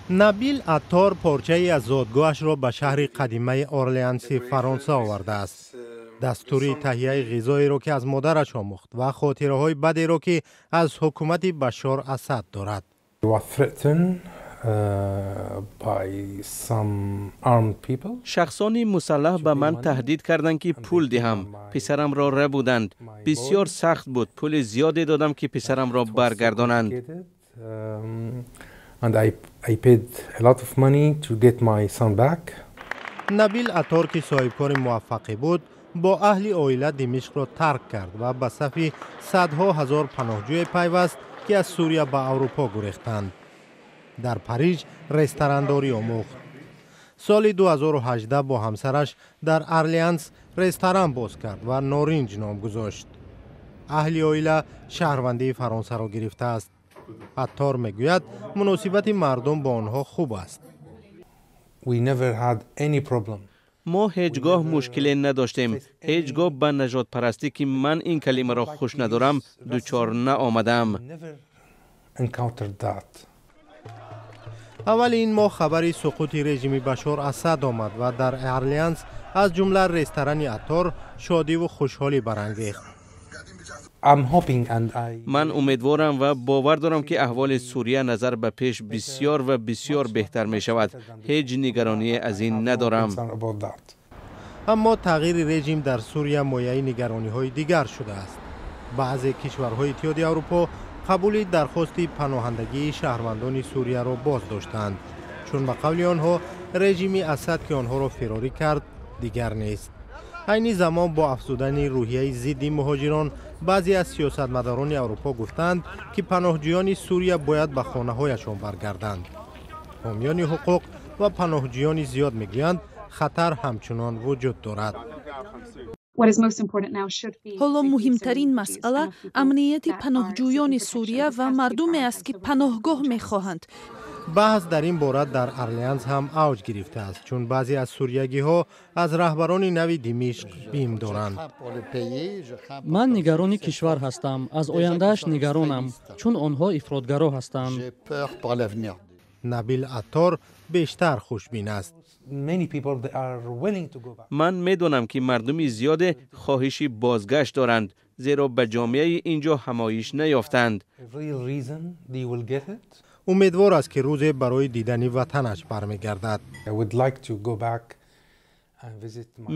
Набил Аттор порчае аз зодгоҳашро ба шаҳри қадимаи Орлеанси Фаронса овардааст. Дастури таҳияи ғизоеро, ки аз модараш омӯхт, ва хотираҳои бадеро, ки аз ҳукумати Башор Асад дорад. Шахсони мусаллаҳ ба ман таҳдид карданд, ки пул диҳам. Писарамро рабуданд. Бисёр сахт буд. Пули зиёде додам, ки писарамро баргардонанд. Набил Аттор, ки соҳибкори муваффақе буд, бо аҳли оила Димишқро тарк кард ва ба сафи садҳо ҳазор паноҳҷӯе пайваст, ки аз Сурия ба Аврупо гурехтанд. Дар Париж ресторандорӣ омӯхт. Соли 2018 бо ҳамсараш дар Орлеанс ресторан боз кард ва Норинҷ ном гузошт. Аҳли оила шаҳрвандии Фаронсаро гирифтааст. Аттор мегӯяд, муносибати мардум бо онҳо хуб аст. Мо ҳеҷ гоҳ мушкиле надоштем. Ҳеҷ гоҳ ба нажодпарастӣ, ки ман ин калимаро хуш надорам, дучор наомадаам. Аввали ин моҳ хабари суқути режими Башор Асад омад ва дар Орлеанс, аз ҷумла ресторани Аттор, шодиву хушҳолӣ барангехт. Ман умедворам ва бовар дорам, ки аҳволи Сурия назар ба пеш бисёр ва бисёр беҳтар мешавад. Ҳеҷ нигароние аз ин надорам. Аммо тағйири режим дар Сурия мояи нигарониҳои дигар шудааст. Баъзе кишварҳои Иттиҳоди Аврупо қабули дархости паноҳандагии шаҳрвандони Сурияро боз доштанд, чун ба қавли онҳо режими Асад, ки онҳоро фирорӣ кард, дигар нест. Айни замон бо афзудани рӯҳияи зидди муҳоҷирон, баъзе аз сиёсатмадорони Аврупо гуфтанд, ки паноҳҷӯёни Сурия бояд ба хонаҳояшон баргарданд. Ҳомиёни ҳуқуқ ва паноҳҷӯёни зиёд мегӯянд, хатар ҳамчунон вуҷуд дорад. Ҳоло муҳимтарин масъала амнияти паноҳҷӯёни Сурия ва мардуме аст, ки паноҳгоҳ мехоҳанд. Баҳс дар ин бора дар Орлеанс ҳам авҷ гирифтааст, чун баъзе аз суриягиҳо аз раҳбарони нави Димишқ бим доранд. Ман нигарони кишвар ҳастам, аз ояндааш нигаронам, чун онҳо ифротгаро ҳастанд. Набил Аттор бештар хушбин аст. Ман медонам, ки мардуми зиёде хоҳиши бозгашт доранд, зеро ба ҷомеаи ин ҷо ҳамоиш наёфтанд. Умедвор аст, ки рӯзе барои дидани ватанаш бармегардад.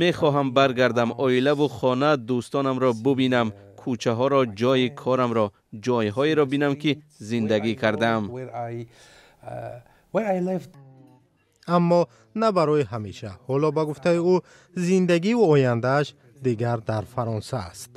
Мехоҳам баргардам, оилаву хона, дӯстонамро бубинам, кӯчаҳоро, ҷойи корамро, ҷойҳоеро бинам, ки зиндагӣ кардаам. Аммо на барои ҳамеша. Ҳоло, ба гуфтаи ӯ, зиндагиву ояндааш дигар дар Фаронса аст.